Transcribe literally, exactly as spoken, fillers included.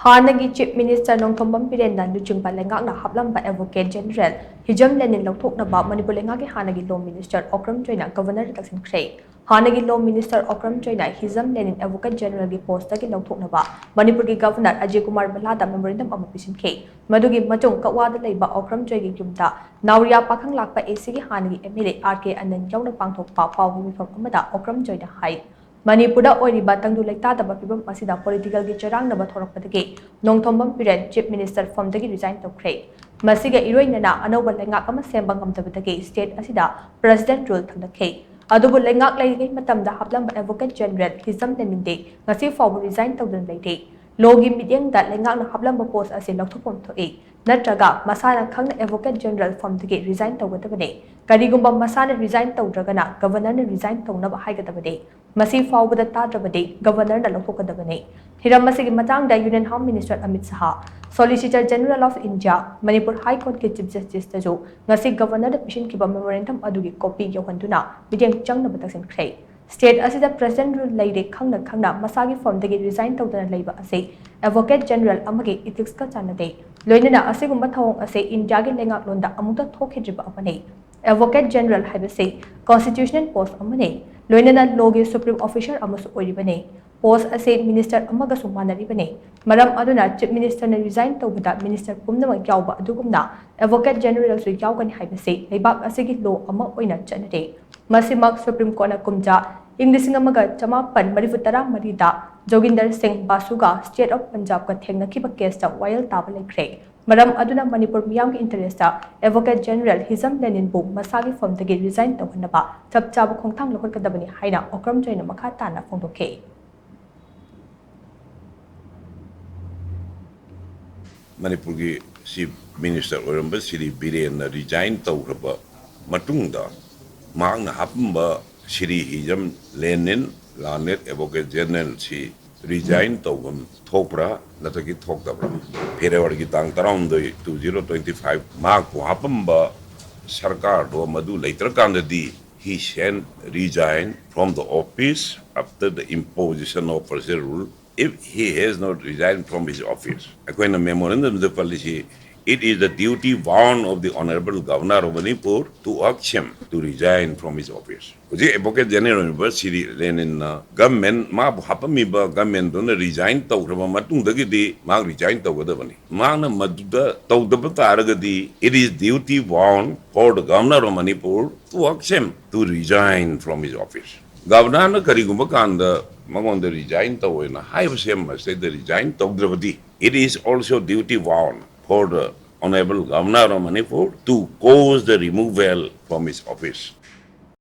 ꯍꯥꯟꯅꯒꯤ Chief Minister Nongthombam ꯕꯤꯔꯦꯟꯅ ꯂꯨꯆꯤꯡꯕ ꯂꯩꯉꯥꯛꯅ ꯍꯥꯞꯂꯝꯕ Advocate General ꯍꯤꯖꯝ ꯂꯦꯅꯤꯟ ꯂꯧꯊꯣꯛꯅꯕ ꯃꯅꯤꯄꯨꯔ ꯂꯩꯉꯥꯛꯀꯤ ꯍꯥꯟꯅꯒꯤ Law Minister ꯑꯣꯀ꯭ꯔꯝ ꯖꯣꯏꯅ Governor ꯗ ꯇꯛꯁꯤꯟꯈ꯭ꯔꯦ꯫ ꯍꯥꯟꯅꯒꯤ Law Minister ꯑꯣꯀ꯭ꯔꯝ ꯖꯣꯏꯅ ꯍꯤꯖꯝ ꯂꯦꯅꯤꯟ Advocate General ꯒꯤ post ꯇꯒꯤ ꯂꯧꯊꯣꯛꯅꯕ ꯃꯅꯤꯄꯨꯔꯒꯤ Governor ꯑꯖꯌ ꯀꯨꯃꯥꯔ ꯚꯜꯂꯥꯗ memorandum ꯑꯃ ꯄꯤꯁꯤꯟꯈꯤ꯫ ꯃꯗꯨꯒꯤ ꯃꯇꯨꯡ ꯀꯛꯋꯥꯗ ꯂꯩꯕ ꯑꯣꯀ꯭ꯔꯝ ꯖꯣꯏꯒꯤ ꯌꯨꯝꯗ ꯅꯥꯎꯔꯤꯌꯥ ꯄꯥꯈꯪ ꯂꯥꯛꯄ A C ꯒꯤ ꯍꯥꯟꯅꯒꯤ M L A R K ꯑꯅꯟ ꯌꯥꯎꯅ ꯄꯥꯡꯊꯣꯛꯄ ꯄꯥꯎꯒꯤ ꯃꯤꯐꯝ ꯑꯃꯗ ꯑꯣꯀ꯭ꯔꯝ ꯖꯣꯏꯅ ꯍꯥꯏ, ꯃꯅꯤꯄꯨꯔꯗ ꯑꯣꯏꯔꯤꯕ ꯇꯪꯗꯨ ꯂꯩꯇꯥꯗꯕ ꯐꯤꯕꯝ ꯑꯁꯤꯗ political ꯒꯤ ꯆꯔꯥꯡꯅꯕ ꯊꯣꯔꯛꯄꯗꯒꯤ Nongthombam Biren Chief Minister ꯐꯝꯗꯒꯤ resign ꯇꯧꯈ꯭ꯔꯦ꯫ ꯃꯁꯤꯒ ꯏꯔꯣꯏꯅꯅ ꯑꯅꯧꯕ ꯂꯩꯉꯥꯛ ꯑꯃ ꯁꯦꯝꯕ ꯉꯝꯗꯕꯗꯒꯤ state ꯑꯁꯤꯗ President Rule ꯊꯝꯂꯛꯈꯤ꯫ ꯑꯗꯨꯕꯨ ꯂꯩꯉꯥꯛ ꯂꯩꯔꯤꯉꯩ ꯃꯇꯝꯗ ꯍꯥꯞꯂꯝꯕ Advocate General ꯍꯤꯖꯝ ꯂꯦꯅꯤꯟꯗꯤ ꯉꯁꯤ ꯐꯥꯎꯕ resign ꯇꯧꯗꯨꯅ ꯂꯩꯔꯤ꯫ Law ꯒꯤ ꯃꯤꯠꯌꯦꯡꯗ ꯂꯩꯉꯥꯛꯅ ꯍꯥꯞꯂꯝꯕ post ꯑꯁꯤ ꯂꯧꯊꯣꯛꯐꯝ ꯊꯣꯛꯏ, ꯅꯠꯇ꯭ꯔꯒ ꯃꯁꯥꯅ ꯈꯪꯅ Advocate General ꯐꯝꯗꯒꯤ resign ꯇꯧꯒꯗꯕꯅꯤ꯫ ꯀꯔꯤꯒꯨꯝꯕ ꯃꯁꯥꯅ resign ꯇꯧꯗ꯭ꯔꯒꯅ Governor ꯅ resign ꯇꯧꯅꯕ ꯍꯥꯏꯒꯗꯕꯅꯤ꯫ ꯃꯁꯤ ꯐꯥꯎꯕꯗ ꯇꯥꯗ꯭ꯔꯕꯗꯤ Governor ꯅ ꯂꯧꯊꯣꯛꯀꯗꯕꯅꯤ꯫ ꯍꯤꯔꯝ ꯑꯁꯤꯒꯤ ꯃꯇꯥꯡꯗ Union Home Minister Amit Shah, Solicitor General of India, Manipur High Court ꯀꯤ Chief Justice ꯇꯁꯨ ꯉꯁꯤ Governor ꯗ ꯄꯤꯁꯤꯟꯈꯤꯕ memorandum ꯑꯗꯨꯒꯤ copy ꯌꯧꯍꯟꯗꯨꯅ ꯃꯤꯠꯌꯦꯡ ꯆꯪꯅꯕ ꯇꯛꯁꯤꯟꯈ꯭ꯔꯦ꯫ State ꯑꯁꯤꯗ President Rule ꯂꯩꯔꯦ ꯈꯪꯅ ꯈꯪꯅ ꯃꯁꯥꯒꯤ ꯐꯝꯗꯒꯤ resign ꯇꯧꯗꯅ ꯂꯩꯕ ꯑꯁꯤ Advocate General ꯑꯃꯒꯤ ethics ꯀ ꯆꯥꯟꯅꯗꯦ꯫ ꯂꯣꯏꯅꯅ ꯑꯁꯤꯒꯨꯝꯕ ꯊꯧꯑꯣꯡ ꯑꯁꯤ ꯏꯟꯗꯤꯌꯥꯒꯤ ꯂꯩꯉꯥꯛꯂꯣꯟꯗ ꯑꯃꯨꯛꯇ ꯊꯣꯛꯈꯤꯗ꯭ꯔꯤꯕ ꯑꯃꯅꯤ꯫ Advocate General ꯍꯥꯏꯕꯁꯤ constitutional post ꯑꯃꯅꯤ, ꯂꯣꯏꯅꯅ law ꯒꯤ supreme officer ꯑꯃꯁꯨ ꯑꯣꯏꯔꯤꯕꯅꯤ꯫ Post ꯑꯁꯤ minister ꯑꯃꯒꯁꯨ ꯃꯥꯟꯅꯔꯤꯕꯅꯤ꯫ ꯃꯔꯝ ꯑꯗꯨꯅ Chief Minister ꯅ resign ꯇꯧꯕꯗ minister ꯄꯨꯝꯅꯃꯛ ꯌꯥꯎꯕ ꯑꯗꯨꯒꯨꯝꯅ Advocate General ꯁꯨ ꯌꯥꯎꯒꯅꯤ ꯍꯥꯏꯕꯁꯤ ꯂꯩꯕꯥꯛ ꯑꯁꯤꯒꯤ law ꯑꯃ ꯑꯣꯏꯅ ꯆꯠꯅꯔꯤ꯫ ꯃꯁꯤꯃꯛ Supreme Court ꯅ ꯀꯨꯝꯖꯥ ꯏꯪ ꯂꯤꯁꯤꯡ ꯑꯃꯒ ꯆꯃꯥꯄꯟ ꯃꯔꯤꯐꯨ ꯇꯔꯥ ꯃꯔꯤꯗ ꯖꯣꯒꯤꯟꯗꯔ ꯁꯤꯡ ꯕꯥꯁꯨꯒ State of Punjab ꯀ ꯊꯦꯡꯅꯈꯤꯕ case ꯇ ꯋꯥꯌꯦꯜ ꯇꯥꯕ ꯂꯩꯈ꯭ꯔꯦ꯫ ꯃꯔꯝ ꯑꯗꯨꯅ ꯃꯅꯤꯄꯨꯔ ꯃꯤꯌꯥꯝꯒꯤ interest ꯇ Advocate General ꯍꯤꯖꯝ ꯂꯦꯅꯤꯟꯕꯨ ꯃꯁꯥꯒꯤ ꯐꯝꯗꯒꯤ resign ꯇꯧꯍꯟꯅꯕ ꯆꯞ ꯆꯥꯕ ꯈꯣꯡꯊꯥꯡ ꯂꯧꯈꯠꯀꯗꯕꯅꯤ ꯍꯥꯏꯅ ꯑꯣꯀ꯭ꯔꯝ ꯖꯣꯏꯅ ꯃꯈꯥ ꯇꯥꯅ ꯐꯣꯡꯗꯣꯛꯈꯤ꯫ ꯃꯅꯤꯄꯨꯔꯒꯤ Chief Minister ꯑꯣꯏꯔꯝꯕ ꯁ꯭ꯔꯤ ꯕꯤꯔꯦꯟꯅ resign ꯇꯧꯈ꯭ꯔꯕ ꯃꯇꯨꯡꯗ ꯃꯍꯥꯛꯅ ꯍꯥꯞꯄꯝꯕ ꯁ꯭ꯔꯤ ꯍꯤꯖꯝ ꯂꯦꯅꯤꯟ, learned Advocate General ꯁꯤ resign ꯇꯧꯐꯝ ꯊꯣꯛꯄ꯭ꯔꯥ ꯅꯠꯇ꯭ꯔꯒ ꯊꯣꯛꯇꯕ꯭ꯔꯥ? February ꯒꯤ ꯇꯥꯡ ꯇꯔꯥꯍꯨꯝꯗꯣꯏ, two zero twenty five ꯃꯍꯥꯛꯄꯨ ꯍꯥꯞꯄꯝꯕ ꯁꯔꯀꯥꯔꯗꯣ ꯃꯗꯨ ꯂꯩꯇ꯭ꯔꯀꯥꯟꯗꯗꯤ he shall resign from the office after the imposition of President Rule if he has not resigned from his office. ꯑꯩꯈꯣꯏꯅ memorandum the ꯄꯜꯂꯤꯁꯤ, it is the duty bound of the Honorable Governor of Manipur to ask him to resign from his office. ꯍꯧꯖꯤꯛ Advocate General ꯑꯣꯏꯔꯤꯕ Shri ꯂꯦꯅꯤꯟꯅ government, ꯃꯥꯕꯨ ꯍꯥꯞꯄꯝꯃꯤꯕ government ꯗꯨꯅ resign ꯇꯧꯈ꯭ꯔꯕ ꯃꯇꯨꯡꯗꯒꯤꯗꯤ ꯃꯍꯥꯛ resign ꯇꯧꯒꯗꯕꯅꯤ꯫ ꯃꯍꯥꯛꯅ ꯃꯗꯨꯗ ꯇꯧꯗꯕ ꯇꯥꯔꯒꯗꯤ, it is duty bound for the Governor of Manipur to ask him to resign from his office. Governor ꯅ ꯀꯔꯤꯒꯨꯝꯕ ꯀꯥꯟꯗ ꯃꯉꯣꯟꯗ resign ꯇꯧꯑꯣꯅ ꯍꯥꯏꯕ ꯁꯦꯝꯕ ꯁꯤꯗ resign ꯇꯧꯗ꯭ꯔꯕꯗꯤ, it is also duty bound for the Honorable Governor of Manipur to cause the removal from his office.